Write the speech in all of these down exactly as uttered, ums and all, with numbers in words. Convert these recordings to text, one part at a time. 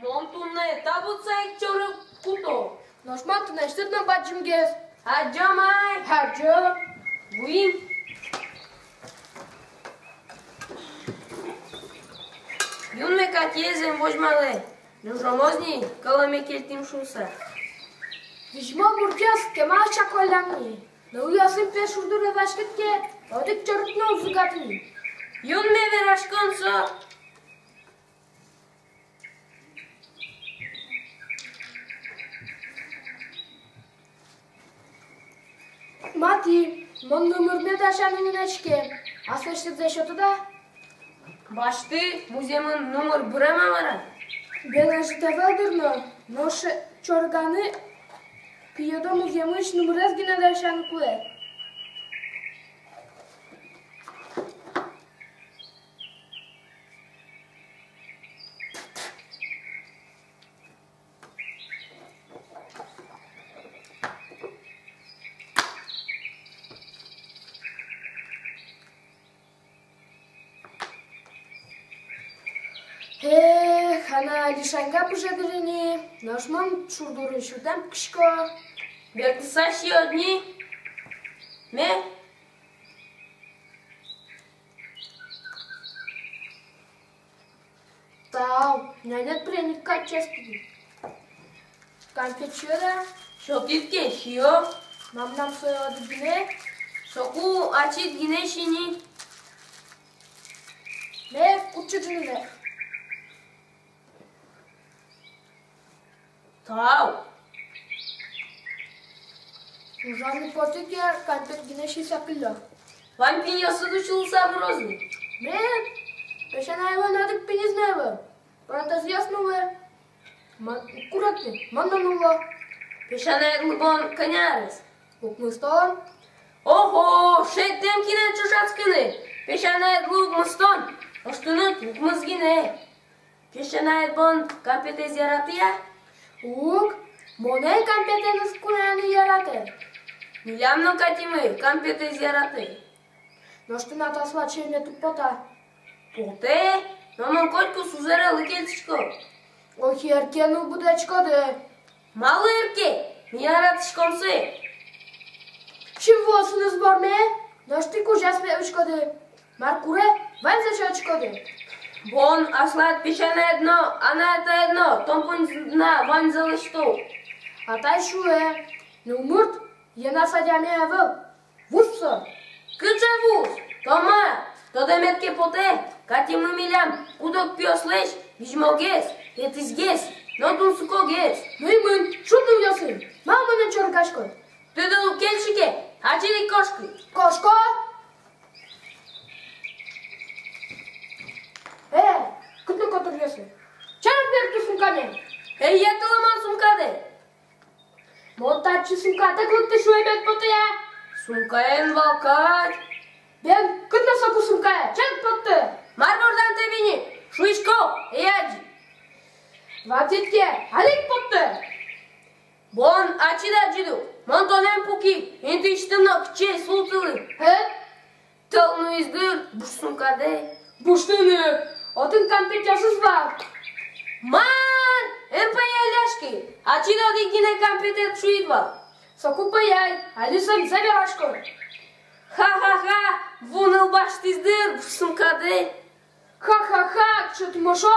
Мон туннэ табутса ик чорыг куто. Нош мон тынэсьтыд но бадӟымгес. Адӟом ай. Адӟом. Вуим. Юнме Катиез эн возьмалэ. Ӝожомоз ни, кӧлэме кельтӥм шуыса. Визьмо муртъёс кема чаклаллям ни. Нылъёсын пе шур дуре васькыт ке, одӥг чорыг но уз быгаты ни. Юнме вераськон со. Мати, мон нумырме дасяны мынӥсько. Аслэсьтыдзэ сётод-а? Басьты, музъемын нумыр бырем-а, мар-а? Бен, ӧжыт ӧвӧл дыр но, нош чорыганы пиёдо музъемысь нумырез гинэ дасяны кулэ. Эх, анай али шаньга пыже дыр ини, нош мон шур дурын сютэм пукисько. Бертыса сиёд ни, ме. Тау, нянед пряник кадь ческыт. Кампет сиёд-а? Сётӥд ке, сиё. Мамнам сое одӥг гинэ. Соку ачид гинэ си ни. Ме кутчы ӝыныме. Тау. Ужаны потӥ ке, кампет гинэ сиса кыллё. Вань пиньёсыд усьылыса выроз ни. Мед, песянайлэн одӥг пиньыз но ӧвӧл. Протезъёс нуллэ. Мон куректӥ, мон но нулло. Песянаедлы бон кӧня арес? Укмыстон. Ого, шедьтэм кинэн ӵошатскыны. Песянаедлы укмыстон, нош тыныд укмыс гинэ. Песянаед бон кампетэз яратэ-а? Уг, монэ кампетэныз кунояны яратэ. Милям но Катимы кампетэз яратэ. Нош тынад аслад сиемед уг пота? Потэ, но мон котьку сузэрелы кельтӥсько. Ох, эрке но будэтӥськоды. Малы эрке? Ми яратӥськом сое. Синвуосыныз борме, нош тӥ кузяз мед учкоды. Мар куре, ваньзэ сётӥськоды. Бон аслад песянаед но, анай-атаед но, тон понна ваньзэ лэсьто. Атай шуэ: нумырт йӧнас адями ӧвӧл. Вуж со. Кыӵе вуж? Тома, тодэмед ке потэ, Катимы милям куд-ог пиослэсь визьмогес, етӥзгес но тунсыкогес. Ну и мын, шуд нылъёсын, малы монэн чорыгаськод? Тыныд уг кельшы ке, ачид ик кошкы. Кошко. Э, кытын котыръёсы? Чарак берыктэ сумкадэ. Эй, яратэ мон сумкадэ. Мон татчы сумкатэк лыктӥ шуэмед потэ-а? Сумкаен вал кадь. Бен, кытын соку сумкае, чарак поттэ. Мар бордам тӥ мыным, шуисько, эй, адӟи. Ватӥд ке, али ик поттэ. Бон ачид адӟиды ук, мон тонэн пуки, интыысьтым но кыӵе ке султылы. Э? Тӧл нуиз дыр, буш сумкадэ. Буш тыныд, отын кампетъёсыз вал. Мар? Эн пӧяляськы, ачид одӥг гинэ кампетэд шуид вал. Соку пӧяй, али сомында верасько. Ха-ха-ха, ву ныл басьтӥз дыр, буш сумкадэ. Ха-ха-ха, чот мошо.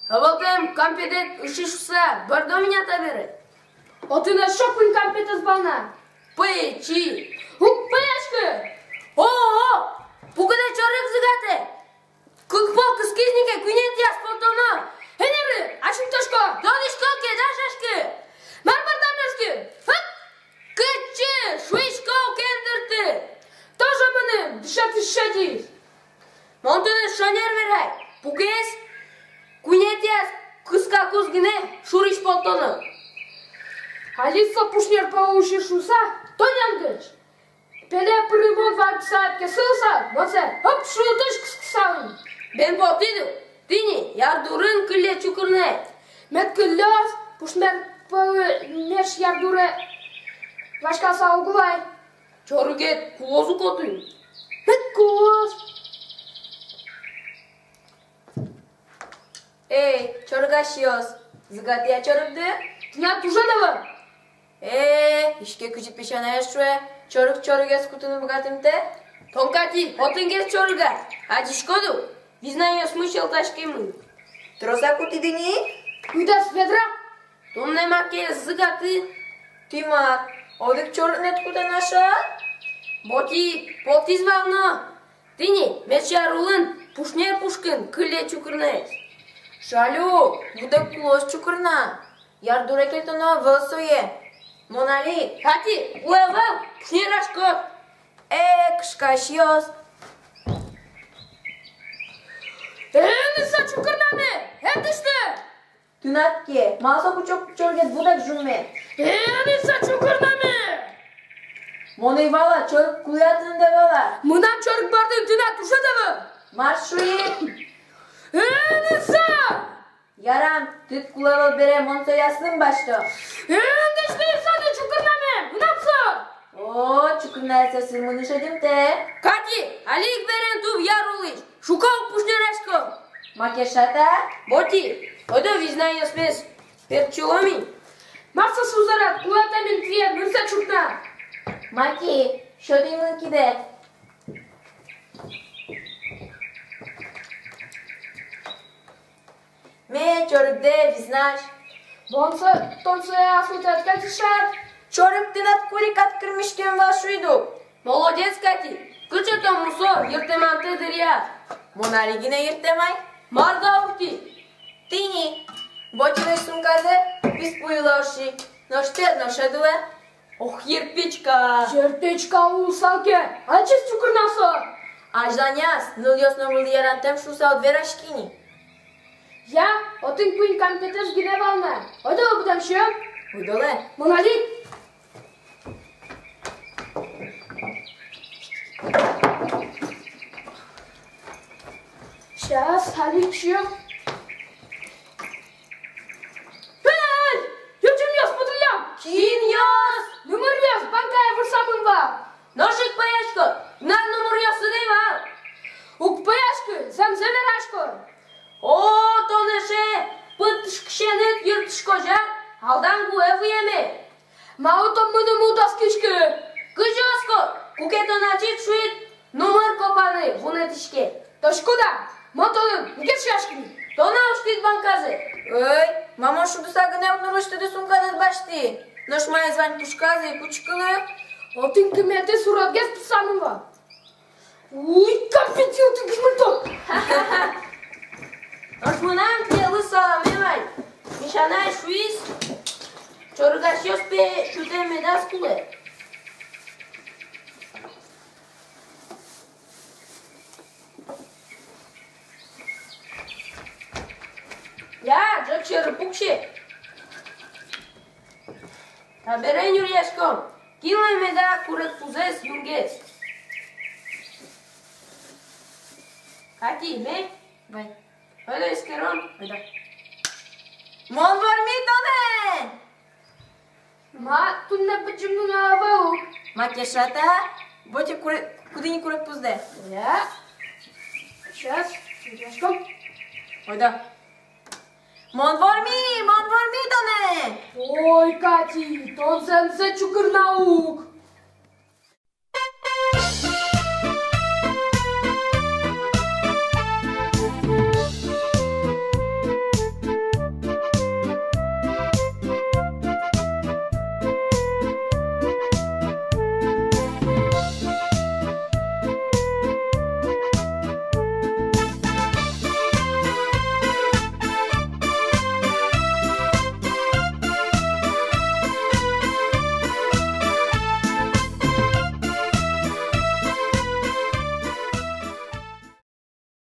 А вот эм кампетэд ыши шуса, бӧрдо меня табере. Отын эшшо куинь кампетэз вал на. Пӧечи. Уг пӧяськы. О-о-о! Пукыдэ чорыг зыгатэ. Кык пол кыскиз ни ке, куинетӥяз поттоно. Эн эри, ачим тодӥсько. Тодӥсько ке, дасяськы. Мар бордам эшкы? Фыт! Кытчы, шуисько, кендырты. Тоже мыным дышетӥсь шедиз. Мон тыныд шонер верай, пукысь куинетӥяз кыскакуз гинэ шурысь поттоно. Али со пушнер пӧлы уси шуса, тон янгыш. Пеле пырымон ватсад ке сылса, мон сое, хоп, шултыш кыскысал. Бен, потӥд ук, тӥни ярдурын кылле чукырнэ. Мед кыллёз, пушнер пӧлы меш ярдуре васькаса уг улы ай. Чорыгед кулоз ук отын. Мед кулоз. Эй, чорыгасьёс, зыгатэ-а чорыгды? Тынад туж ӧвӧл. Э, иське кызьы песянаез шуэ, чорыг чорыгез кутыны быгатымтэ. Тон, Кати, отынгес чорыгад, адӟиськод ук, визнанъёсмы сьӧлтаськемын. Трос-а кутӥды ни? Куинь ведра. Туннэ маке зыгаты. Тӥ мар, одӥг чорыгнэд кутэ на шат? Ботӥ потӥз вал но. Тӥни, меӵ яр улын пушнер пушкын кылле чукырнаез. Жаль ук, быдэс кулэез чукырна. Ярдуре кельтоно ӧвӧл сое. Мон али. Кати, уг ӧвӧл, пушнераськод. Э, кышкасьёс. Э, эн ышса чукырнаме, эн дӥсьты. Тынад ке, малы со кучок чорыгед быдэс жумме? Э, эн ышса чукырнаме. Мон ӧй вала, чорыг кулэ-а тыныд, ӧй вала. Мынам чорыг бордын тынад ужед ӧвӧл. Мар шуид? Э, эн ышса. Ярам, тыныд кулэ ӧвӧл бере, мон сое аслым басьто. Эн дӥсьты ышсаны чукырнаме, мынам со. О, чукырнаез сылмыны шедьымтэ. Кати, али ик берен туб яр улысь, шуко ук пушнерасько. Маке шат-а? Ботӥ, ойдо визнанъёсмес пертчылом ини. Мар со сузэред, кулэ-а тыныд мон тӥледлы ышса чукырна? Маке, сёт ини мон кидэ. Ме, чорыгдэ визнась. Бон со, тон сое аслыд ӧд кельтӥськы шат? Чорыг тынад курикад кырмиськем вал шуид ук. Молодец, Кати! Кыӵе тон мусо, йыртэмамтэ дыръя. Мон али гинэ йыртэм ай. Мар га уг тӥ? Тӥни, Ботилэсь сумказэ писпу йылэ ошӥ, нош тӥ нош ӧд улэ. Ох, йырпечка! Йырпечка луысал ке, ачиз чукырна со. Азьланяз нылъёс номырлы ярантэм шуыса уд вераськы ни. Я, отын куинь кампетэз гинэ вал на. Ойдолэ быдэ сиём. Ойдолэ. Мон али. Сейчас, али сиём. Эй! Ӟучъёс, потылӥды! Кинъёс? Нумыръёс, банкае вырсамын вал. Нош ик пӧяськод, тынад нумыръёсыд ӧй вал. Уг пӧяськы, зэмзэ верасько. О, тон эше пытышкысеныд йыртӥськод-а, алдан гуэ выеме. Малы тон мыным уд оскиськы? Кызьы оско, куке тон ачид шуид нумыр копаны вунэтӥське. Тодӥськод-а, мон тонэн мукет сяськи ни. Тон-а усьтӥд банказэ? Ӧй, ма, мон шудыса гинэ ук нырысьтыды сумкадэс басьтӥ. Нош маиз вань пушказы, кутскылы. Отын кыметӥ суродгес пусамын вал. Уй, капец, тӥ кышмытон! Нош мынам тӥледлы саламе вань. Мишанай шуиз, чорыгасьёс пе сютэм медаз кулэ. Я, ӝӧк сьӧры пуксе. Табере нюръяськом, кинлэн меда курегпузэз юнгес. Кати, ме? Вай. Ойдо эскером. Ойдо. Мон вормӥ тонэ! Ма, туннэ быдӟым нунал ӧвӧл ук. Маке шат-а? Ботя куре-, куды ни курегпуздэ. Я. Сейчас, нюръяськом. Ойдо. Мон вормӥ, мон вормӥ тонэ! Ой, Кати, тон зэмзэ чукыр наук!